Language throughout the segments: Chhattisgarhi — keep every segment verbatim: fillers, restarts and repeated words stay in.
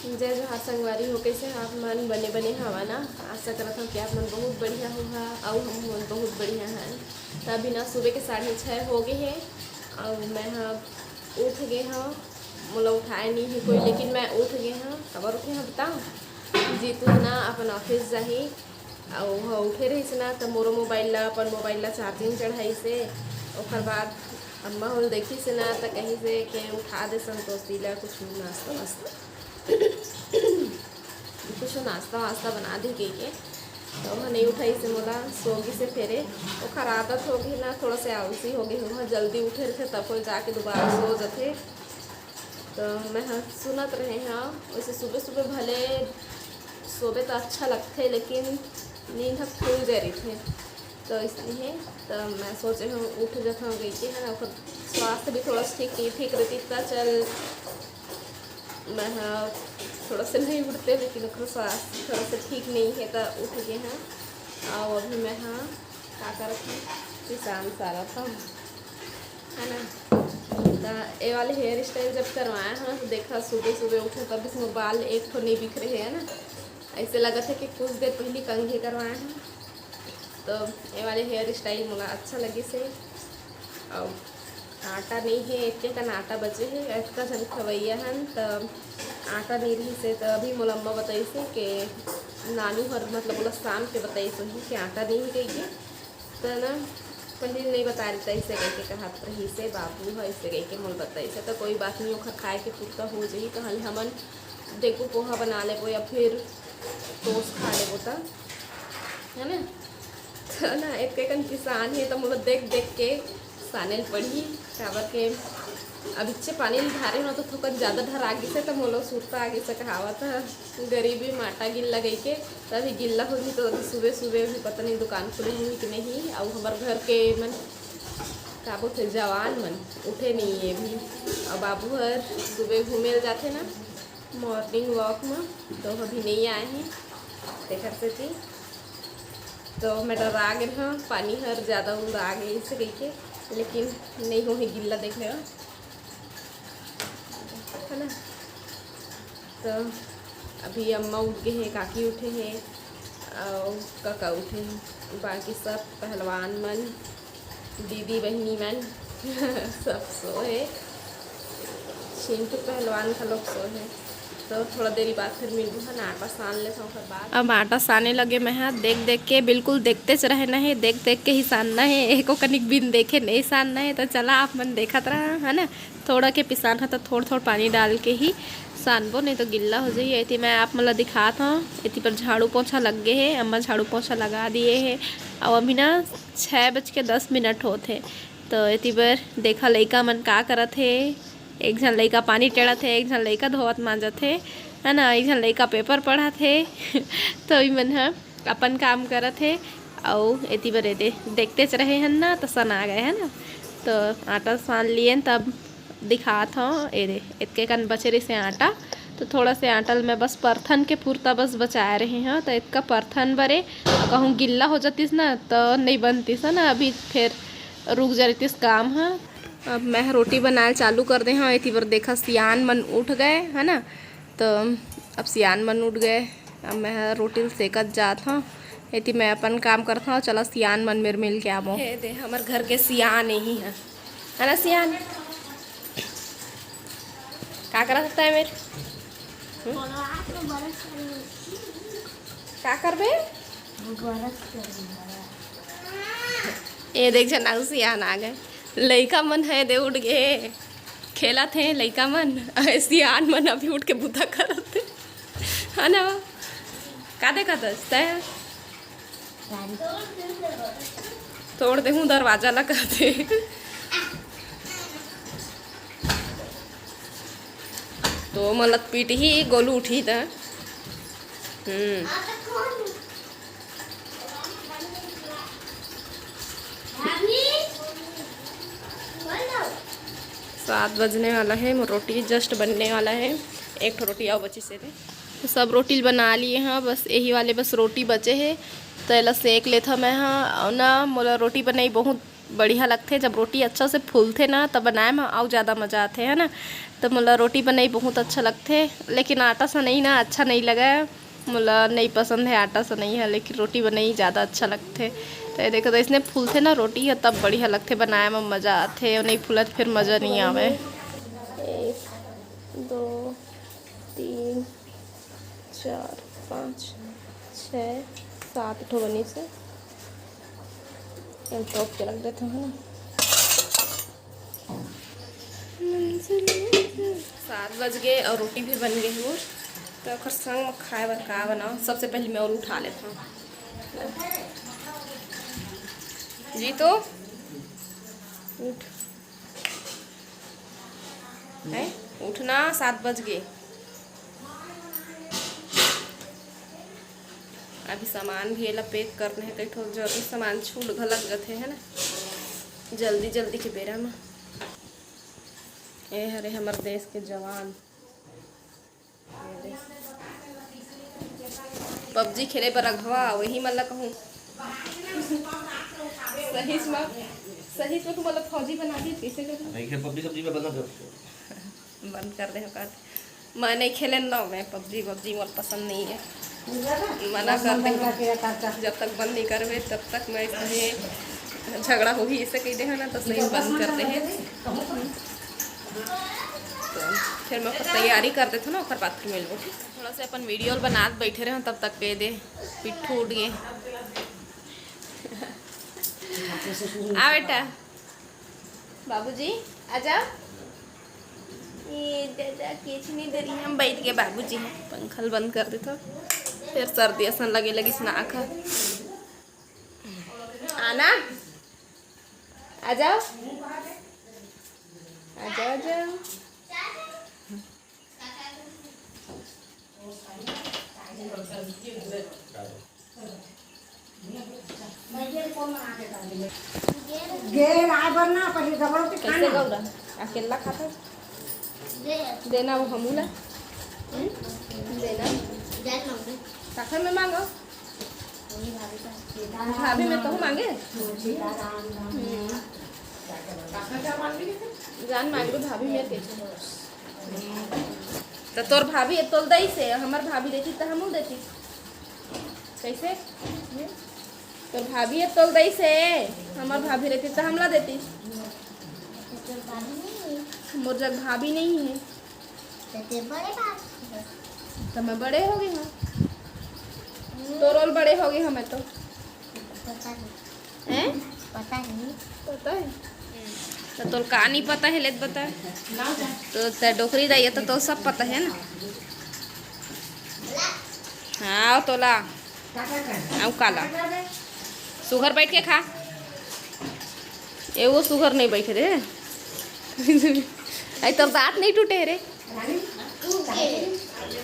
जय जोहार संगवारी हो, कइसे हो आप मन? बने बने हवा ना? आशा करत हव कि आप मन बहुत बढ़िया होहा, अउ हम मन बहुत बढ़िया हन। त अभी ना सुबह के साढ़े छः हो गे हे, अउ मैं ह उठ गे हव। मोला उठाए नहीं हे कोई, लेकिन मैं उठ गे हव। काबर उठे हव बताओ? जीतू ह ना अपन ऑफिस जाही, अउ ओह उठे रहिस ना, त मोरो मोबाइल ला, अपन मोबाइल ला चार्जिंग चढ़ाइस हे। ओकर बाद अम्मा होल देखिस ना, त कहिस हे के उठा दे संतोषी ला कुछ नाश्ता वास्ता, कुछ नाश्ता वास्ता बना दे कहिके। त ओह नहीं उठाइस हे मोला, सो गिस हे फेरे। ओकर आदत हो गे ना, थोड़ा से आलसी हो गे हे, ओह जल्दी उठे रहिथे, तब कोई जाके दोबारा सो जथे। त मैं ह सुनत रहे हव, वैसे सुबह सुबह भले सोबे त अच्छा लगथे, लेकिन नींद ह खुल जाए रहिथे। त इसलिए त मैं सोचे हव उठ जथव कहिके, है ना, ओकर स्वास्थ्य भी थोड़ा ठीक नहीं, ठीक रहितिस त चल, मैं ह थोड़ा से नहीं उठते, लेकिन ओकर स्वास्थ्य थोड़ा से ठीक नहीं हे त उठ गे हव। अउ अभी मैं ह का करत हव, किसान सारत हव, है ना। त ए वाले हेयर स्टाइल जब करवाए हव, त देखा, सुबह सुबह उठे तब इसमें बाल एक ठो नहीं बिखरे हे, है ना। ऐसे लगत हे कि कुछ देर पहली कंघी करवाए हव। तो ए वाले हेयर स्टाइल मोला अच्छा लगिस हे। अउ आटा नहीं हे, एतके कन आटा बचे हे, एतका झन खवैया हन, त आटा नहीं रहिस हे। त अभी मोला अम्मा बताइस हे के नानू हर, मतलब, ओला शाम के बताइस होही कि आटा नहीं हे कहिके। त ना, पहली नहीं बता देता, ऐसे कहिके कहत रहिस हे, बाबू ह ऐसे कहिके मोला बताइस हे। त कोई बात नहीं, ओखर खाए के पुरता हो जाही, त हल हमन देखो पोहा बना लेबो या फिर टोस्ट खा लेबो, त है ना। त ना, एक एकन किसान हे, त मोला देख देख के साने ल पड़ही, काबर के अब इच्छे पानी ल ढारे हो, त थोकन ज्यादा ढरा गिस हे, त मोला सुरता आ गिस हे कहावत ह, गरीबी माटा गिल्ला गई के। त अभी गिल्ला होही, त अभी सुबह सुबह अभी पता नहीं दुकान खुले होही कि नहीं। अउ हमर घर के मन का बोलथे, जवान मन उठे नहीं हे अभी। अउ बाबू हर सुबह घूमे ल जाथे ना, मॉर्निंग वॉक म, तो अभी नहीं आए हे, तेकर सेती तो मैं डरा गे हव, पानी हर ज़्यादा उंदा गे इसे कहिके, लेकिन नहीं होही गिल्ला, देख लेवा, है ना। तो अभी अम्मा उठ गे हे, काकी उठे हे, अउ काका उठे हे, बाकी सब पहलवान मन दीदी बहिनी मन सब सोए, चिंटू पहलवान घलोक सोए। तो थोड़ा देरी बाद फिर मिलबो हन, आटा सान लेथन, ओकर बाद। अब आटा साने लगे मैं हा, देख देख के, बिल्कुल देखतेच रहना हे, देख देख के ही सानना हे, एको कनिक बिन देखे नहीं सानना हे। तो चला आप मन देखत रहा, है ना, थोड़ा के पिसान ह तो थोड़ थोड़ पानी डाल के ही सानबो, नहीं तो गिल्ला हो जाही। एती मैं आप मन ला दिखात हव, एती पर झाड़ू पोछा लग गे हे, अम्मा झाड़ू पोछा लगा दिए हे। अउ अभी ना छः बज के दस मिनट होत हे। तो एती बर देखा लइका मन का करत हे, एक झन लइका पानी टेड़त हे, एक झन लइका धोवत मांजत हे, है ना, एक झन लइका पेपर पढ़त हे। तो ई मन ह अपन काम करत हे, अउ एती बर एदे देखतेच रहे हन ना, त सना गए, है ना। तो आटा सान लिएन, तब दिखात हव, एदे एतके कन बचे रहिसे आटा, तो थोड़ा से आटा ल मैं बस परथन के पुरता बस बचाए रहे हव, तो एतका परथन बरे कहूँ गिल्ला हो जातिस ना, तो नहीं बनतिस, है ना, अभी फिर रुक जा रहितिस काम ह। अब मैं ह रोटी बनाए चालू कर दे हव, एती बर देखा सियान मन उठ गए, है ना, तो अब सियान मन उठ गए, अब मैं ह रोटी ल सेकत जात हव, एती मैं अपन काम करत हव। चला सियान मन मेर मिल के आबो। हे दे, हमर घर के सियान यही है, है ना सियान? का करत हस तैं मेर? हम्म? का करबे? ए देख, झन अउ सियान आ गए। लइका मन हे दे उठ गे, खेलत हे लइका मन। अहे सियान मन अभी उठ के बुता करत हे, है ना? का देखत हस तैं? तोड़ देहूँ दरवाजा ला, कहते। तो मलत पीटही, गोलू उठही त। हम्म। सात बजने वाला है, मोर रोटी just बनने वाला है, एक ठो रोटी अउ बचिस हे। तो सब रोटी ल बना लिए हव, बस यही वाले बस रोटी बचे हे, तो एला सेक लेथव मैं ह। अउ ना, मोला रोटी बनाई बहुत बढ़िया लगथे, जब रोटी अच्छा से फूलथे ना, तब बनाए म अउ ज़्यादा मज़ा आथे, है ना। तो मोला रोटी बनई बहुत अच्छा लगथे, लेकिन आटा सनई ना अच्छा नहीं लगे, मोला नहीं पसंद है आटा सनई है, लेकिन रोटी बनई ज़्यादा अच्छा लगथे। तो ये देखो, तो इसने फूलथे ना रोटी है, तब बढ़िया लगथे बनाए म, मज़ा आथे, और नहीं फूलत फिर मज़ा नहीं आवे। एक, दो, तीन, चार, पाँच, छः, सात ठो बनिस हे। एम तोप के रख देथन, है ना। सात बज गे और रोटी भी बन गे हे मोर। तो ओकर संग म खाए बर का बनाओ? सबसे पहले मैं और उठा लेथन। जी तो उठ। हैं? उठना, सात बज गे। अभी सामान भी एला पैक करना है, कई ठो जरूरी सामान छूट घलक जथे, है ना, जल्दी जल्दी के बेरा में। ए हरे हमर देश के जवान। पबजी खेले बर रखवा, वही मन ला कहूँ। सही में, सही में तू मतलब फौजी बना दी, कैसे कर? नहीं खेल पबजी, पबजी में बंद कर। बंद कर दे हो कहत। मैं नहीं खेले ना, मैं पबजी वबजी मोर पसंद नहीं है। मना कर दे हो। जब तक बंद नहीं करबे, तब तक मैं इसमें झगड़ा होही, इसे कह दे हो ना, तो सही बंद कर दे है। तो फिर मैं ओकर तैयारी कर देथों ना, ओकर बाद फिर मिलबो, ठीक? थोड़ा से अपन वीडियो बनात बैठे रहे, तब तक कह दे पिट्ठू उठ गए। आ बेटा, बाबूजी, आ जाओ। ये दादा केचनी दरी हम बैठ के बाबूजी हैं। पंखा ल बंद कर देथों, फिर सर्दी असन लगे लगिस नाक ह। आना, आ जाओ, आ जाओ, आ जाओ। गेर आए बर ना, पहले जबरदस्ती कैसे खाना। गौरा? अकेला खाता? देना वो हमू ला। हम्म? देना। काखर में मांगो? भाभी में कहूँ मांगे? हम्म। जान मांगो भाभी में कैसे? तो तोर भाभी ये तोल दई से, हमर भाभी देती तो हमू देती। कैसे? तोर भाभी ये तोल दई से, हमर भाभी रहती तो हमला देती। मोर जग भाभी नहीं है। तो मैं बड़े हो गई हूँ। तोर ओल बड़े हो गई हूँ मैं तो। पता नहीं। हैं? पता नहीं। पता है? तो तोल का नहीं पता है, लेत बता। तो ते डोकरी दाई है, तो तोल सब पता है ना। हाँ, तोला। अउ काला। सुघर बैठ के खा। ए, वो सुघर नहीं बैठे रे। आई तोर दांत नहीं टूटे रे।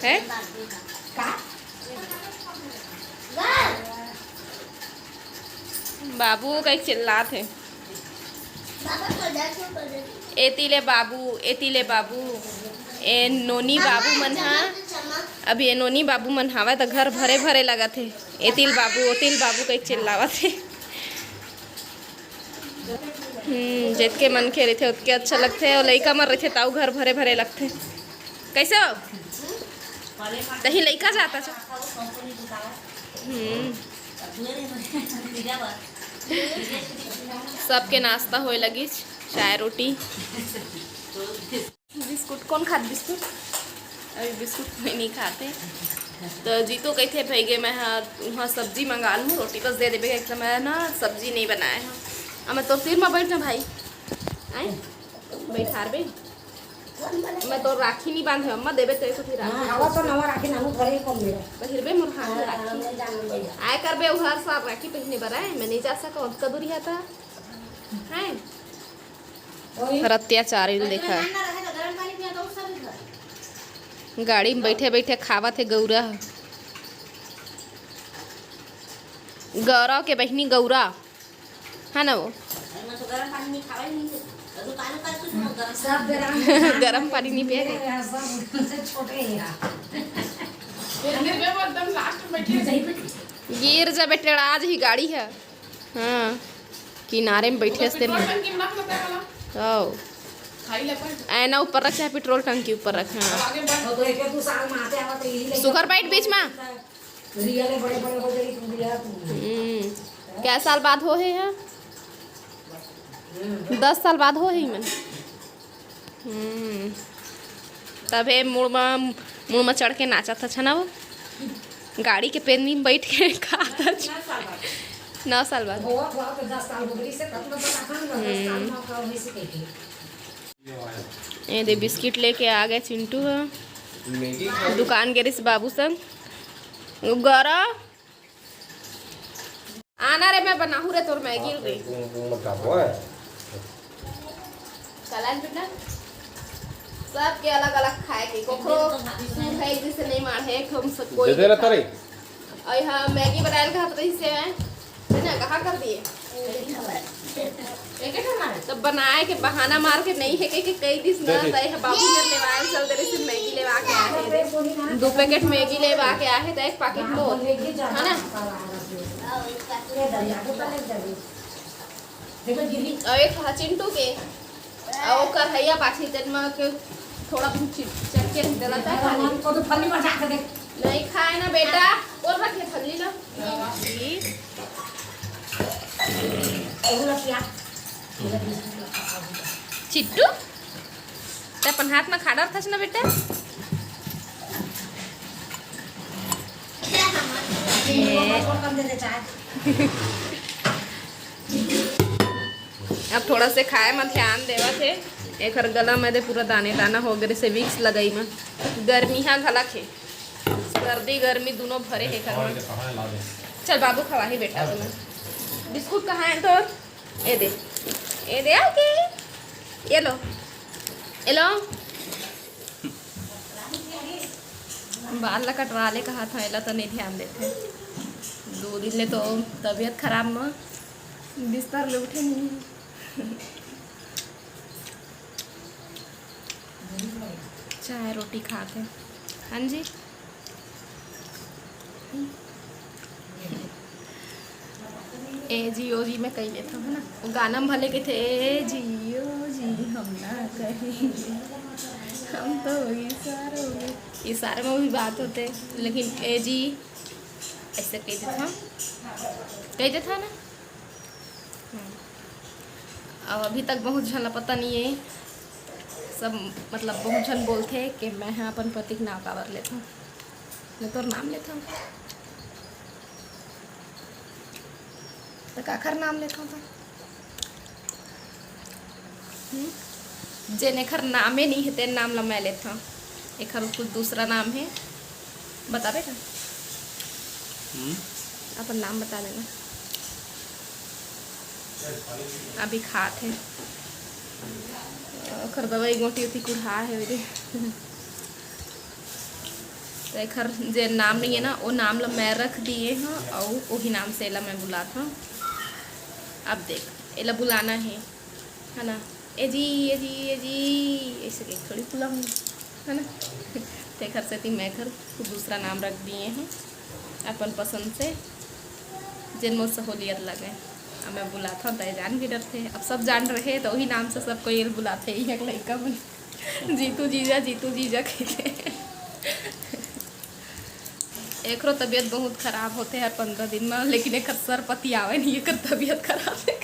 हैं? बाबू कहीं चिल्लात हे। एती ले बाबू, एती ले बाबू। ए नोनी बाबू मन हा, अभी ए नोनी बाबू मन हावय त घर भरे भरे लगत हे। एती ले बाबू, ओती ले बाबू कहीं चिल्लावत हे। हम्म, जेतके मनखे रहिथे, ओतके अच्छा लगथे, अउ लइका मन रहिथे, त अउ घर भरे भरे लगथे। कैसे हो? तही लइका जाता छ। हम्म। सबके नाश्ता होए लगिस, चाय रोटी। बिस्कुट कौन खात बिस्कुट? अभी बिस्कुट कोई नहीं खाते। तो जीतो कहिथे, "भाई गे, मैं हा, उहाँ सब्जी मंगा लूँ, रोटी बस दे देबे, एकदम मैं ना सब्जी नहीं बनाए हूँ।" अब मैं तोर तीर में बैठ जा भाई, आए बैठार बे। मैं तो राखी नहीं बांधे, अम्मा देबे तेरे को फिर राखी। हाँ, हवा तो नवा राखी नानू घरे ही कम मेरा। पहिरबे मोर हाथ में हाँ, राखी। नहीं जाना भैया। आए करबे उधार साल राखी पहने बर आए, मैं नहीं जा सका, अब कदूरी है था। हैं? वही। पर अत्याचारी ल देखा। नाना रहे तो गरम पानी पिया तो सब इधर। गाड़ी में बैठे बैठे खावत हे गौरा। गौरव के बहिनी गौरा। है ना वो? अरे, मैं तो गरम पानी नहीं खावा ही नहीं है। तो काले काले कुछ मत गरम सब बेरा में गरम पानी नहीं पिया। मेरे यहाँ सब छोटे हैं यार। एकदम लास्ट में बैठे हैं। गिर जा बेटे, आज ही गाड़ी है। हाँ। किनारे में बैठे हस तेन। पेट्रोल टंकी में रख लेते हैं वाला। ओ। खाई ले अपन। ऐना ऊपर रखे हैं, पेट्रोल टंकी ऊपर रखे हैं। अब आगे बढ़। तो एक दो साल में आते आवा तो यही लेके सुगर बाइट बीच में। रिया ले बड़े बड़े हो जाई, तुम रिया तुम। हम्म। कै साल बाद हो हे है? दस साल बाद हो हे मन। हम्म। तभे मुड़ म, मुड़ म चढ़ के नाचत हस ना वो। गाड़ी के पेंदी में बैठ के खात हस। नौ साल बाद। नौ साल बाद। हो, हो, तो दस साल हो गई से, कब मतलब अपन दस साल हम्म। में का होई से कह के। ये दे बिस्किट लेके आ गए चिंटू ह। मैगी खा। दुकान गे रहिस बाबू संग। गरा। आना रे, मैं बनाहूँ रे तोर मैगी रे। तुम, तुम मत खाओ, हैं? चल आज बेटा, सबके अलग-अलग खाए के, कोखरो सूर है, एक जैसे नहीं मार है, एक हम सब कोई दे दे रहा नहीं तारे। खाए। और यहाँ मैगी बनाए का हाथ रही से है, है ना, कहाँ कर दिए? एक एक हमारे। तो बनाए के बहाना मार के नहीं है के, के कई दिस ना, दे दे। तो यह बाबू मेरे लेवाए चल दे रही से मैगी लेवा के आए हैं। दो पैकेट मैगी लेवा के आए हैं, तो एक पैकेट मोर, है ना? और एक हा चिंटू के, और ओकर हैया पाछी तेन म के थोड़ा बहुत चिप-, चटके देला था खाली। वो तो फल्ली में जाके देख। नहीं खाए ना बेटा, और रखे फल्ली ला। वो ला क्या? चिट्टू, ते अपन हाथ में खा डरथस ना बेटा? अब थोड़ा से खाए में ध्यान देवत हे। एकर गला में दे पूरा दाने दाना हो गए से विक्स लगाई में। गर्मी हा घलक हे, सर्दी गर्मी दोनों भरे हे एकर में। चल बाबू खवाही बेटा तुम्हें। बिस्कुट कहाँ है तोर? ए दे, ए दे आके, ये लो, ये लो। बाल ला कटवा ले कहा था, एला तो नहीं ध्यान देते। दो दिन ले तो तबीयत खराब में बिस्तर ले उठे नहीं। चाय रोटी खाते। हाँ जी। ए जी, ओ जी, मैं कही लेता हूँ, है ना? वो गाना में भले कहते, "ए जी, ओ जी, हम ना कहेंगे, हम तो इशारों में।" इशारे में भी बात होते, लेकिन ए जी ऐसे कह देता हूँ, कह देता ना। हम्म। अब अभी तक बहुत झन ला पता नहीं है, सब मतलब बहुत झन बोलथे कि मैं ह अपन पति के नाम काबर लेथव, मैं तोर नाम लेथव, त काखर नाम लेथव त? हम्म? जेन एखर नामे नहीं है, तेन नाम ला मैं लेथव। एखर कुछ दूसरा नाम है, बता बेटा। हम्म? अपन नाम बता देना। अभी खात हे। ओखर दवाई गोटी उठी कुढ़ा हे ओदे। त एखर जे नाम नहीं है ना, वो नाम ला मैं रख दिए हव, अउ वही नाम से एला मैं बुलात हव। अब देख, एला बुलाना है, है ना? "ए जी, ए जी, ए जी", ऐसे के थोड़ी बुलाऊंगी, है ना? तेखर सेती मैं एखर कुछ दूसरा नाम रख दिए हव अपन पसंद से, जेन मोर सहूलियत लगे। अब मैं बुलात हव, त ए जान भी डरथे। अब सब जान रहे, त वही नाम से सब कोई एला बुलाथे, इहाँ के लइका मन, "जीतू जीजा, जीतू जीजा" कहिथे। एकरो तबीयत बहुत खराब होथे हर पंद्रह दिन म, लेकिन एकर सर पतियावे नहीं, एकर तबीयत खराब हे।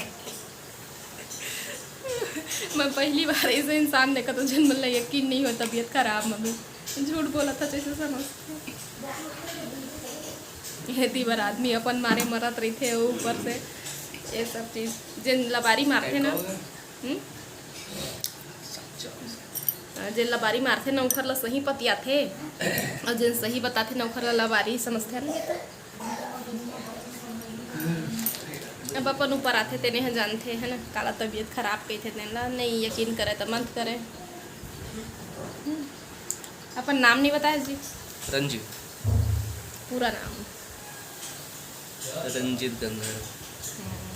मैं पहली बार ऐसे इंसान देखत हव, जेन मन ला यकीन नहीं हो तबीयत खराब म भी झूठ बोलत हे, जैसे समझ। एती बर आदमी अपन मारे मरत रहिथे, ऊपर से ये सब चीज, जेन लबारी मारथे ना, हम्म? अ, जेन लबारी मारथे ना, ओखर ला सही पतियाथे, अउ जेन सही बताथे ना, ओखर ला लबारी समझथे ना। अब अपन ऊपर आथे, तेने ह जानथे, है ना, काला तबीयत खराब कहिथे, तेन ला नहीं यकीन करे त मत करे। हम्म। अपन नाम नहीं बताए जी। रंजीत। पूरा नाम। रंजीत गंधर्व। हम्म।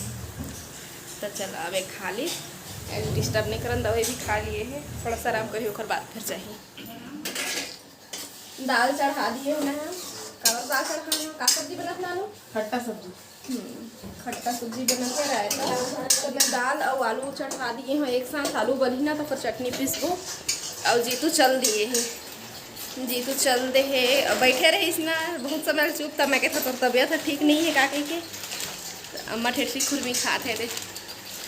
त चल, अब एक खा ली, डिस्टर्ब नहीं करन, दवाई भी खा लिए है, थोड़ा सा आराम करी, ओकर बाद फिर चाहिए। दाल चढ़ा दिए हन, काबर दाल चढ़ाना, का सब्जी बनत नानू? खट्टा सब्जी। हम्म, खट्टा सब्जी बनत हे, रायता। तो मैं दाल अउ आलू चढ़ा दिए हूँ एक साथ, आलू बनही ना तो फिर चटनी पीसबो। अउ जीतू चल दिए हे, जीतू चल दे हे। अब बैठे रहिस ना बहुत समय चुप, तब मैं कहता तोर तबियत ह ठीक नहीं है का कह के। अम्मा ठेठरी खुरमी खात हे दे,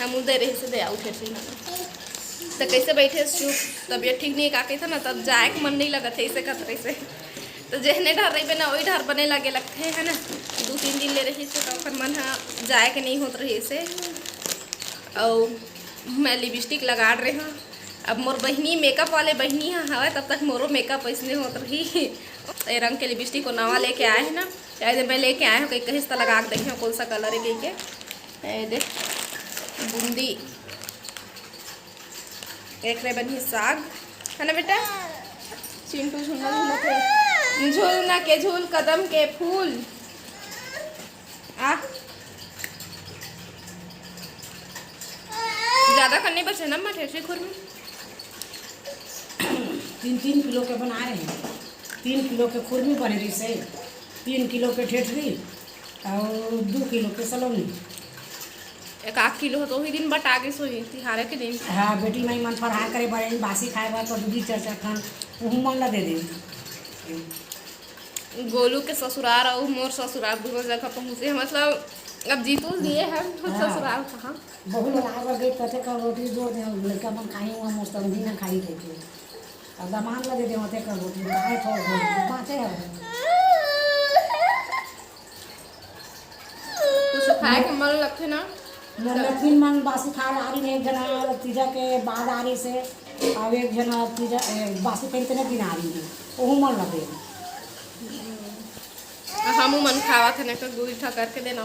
हम दे रहे से दे आऊ ठेठरी। तो कैसे बैठे चुप, तबियत ठीक नहीं है का कहता ना, तब जाए के मन नहीं लगत है इसे खतरे से। तो जेहने डहर रहिबे ना, वही डहर बने लगे लगथे, है ना। दू तीन दिन ले रही तो ओकर मन ह जाए के नहीं होत रही से। अउ मैं लिपस्टिक लगा रहे हूँ। अब मोर बहिनी मेकअप वाले बहिनी ह हवय, तब तक मोरो मेकअप ऐसने होत रही। ये रंग के लिपस्टिक को नवा लेके आए हैं ना, शायद मैं लेके आए हूँ, कहीं कहीं से लगा के देखे हूँ कौन सा कलर है कहीं के। ये देख बूंदी, एकरे बनी साग, है ना बेटा? चिंटू झुलना झुलत हे, झुलना के झूल कदम के फूल। आ, ज्यादा करने बचे ना अम्मा ठेठरी खुरमी। तीन तीन किलो के बना रहे हैं। तीन किलो के खुरमी बने रही से, तीन किलो के ठेठरी और दो किलो के सलोनी। एक आध किलो तो वही दिन बटा के सोई तिहारे के दिन। हाँ, बेटी माई मन फरहार करे बड़े बासी खाए बर तो दू दी चार चार खान वहू मन ला दे दे। गोलू के ससुरार अउ मोर ससुरार दोनों जगह पहुँचे हैं। मतलब अब जीतू लिए हैं तो हाँ। ससुरार कहाँ। बहू लोग आए बर गई, कथे कर रोटी जोर दे, लड़का मन खाई हुआ, मोर समधी ना खाई कह के। अब दामाद ला दे दे, होते कर रोटी, खाए थोड़ बहुत, बाँचे है। कुछ खाए के मन लगथे ना। नथिन मन बासी खाए आ रही, एक जना तीजा के बाद आ रही से, अब एक जना तीजा, ए, बासी पहले दिन आ रही है, ओहू मन लगे। हमू मन खावत हन, एक दू ठा करके देना।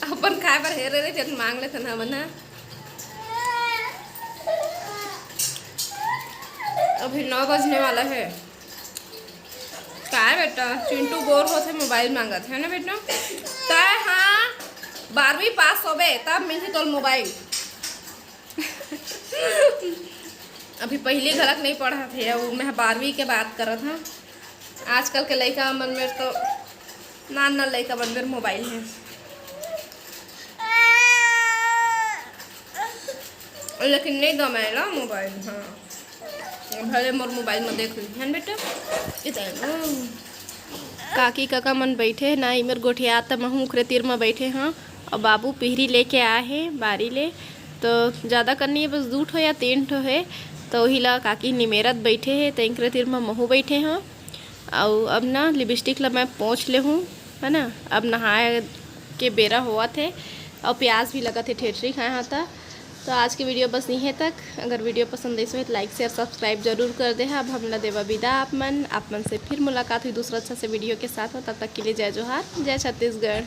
अपन खाए बर हेरे रहे, फिर मांग लेथन हमन ह। अभी नौ बजने वाला है। काय बेटा, चिंटू बोर होथे, मोबाइल मांगत है ना बेटा? तय हाँ, बारहवीं पास होबे तब मिलही तोल मोबाइल। अभी पहली घलक नहीं पढ़त हे, वो मैं बारहवीं के बात करत हूँ। आजकल के लइका मन में तो नान नान लइका मन में मोबाइल है, लेकिन नहीं दो मैं ला मोबाइल। हाँ, भले मोर मोबाइल में देख ली है बेटा। इधर काकी काका मन बैठे हे ना, इमेर गोठिया त महू ओखरे तीर म बैठे हाँ। अउ बाबू पिहरी लेके आए हे बारी ले, तो ज़्यादा कन नइ हे, बस दू ठो या तीन ठो हे, तो वही ला काकी निमेरत बैठे हे, तो इनकरे तीर म महू बैठे हाँ। अउ अब ना लिपस्टिक ला मैं पोंछ लेहूँ, है ना, अब नहाए के बेरा होवत हे, अउ प्यास भी लगत हे, ठेठरी खाए हाँ त। तो आज के वीडियो बस इहें तक। अगर वीडियो पसंद आइस होही तो like, share, subscribe जरूर कर दे। अब हमला देवा विदा आप मन। आप मन से फिर मुलाकात होही दूसरा अच्छा से वीडियो के साथ। तब तक के लिए जय जोहार, जय छत्तीसगढ़।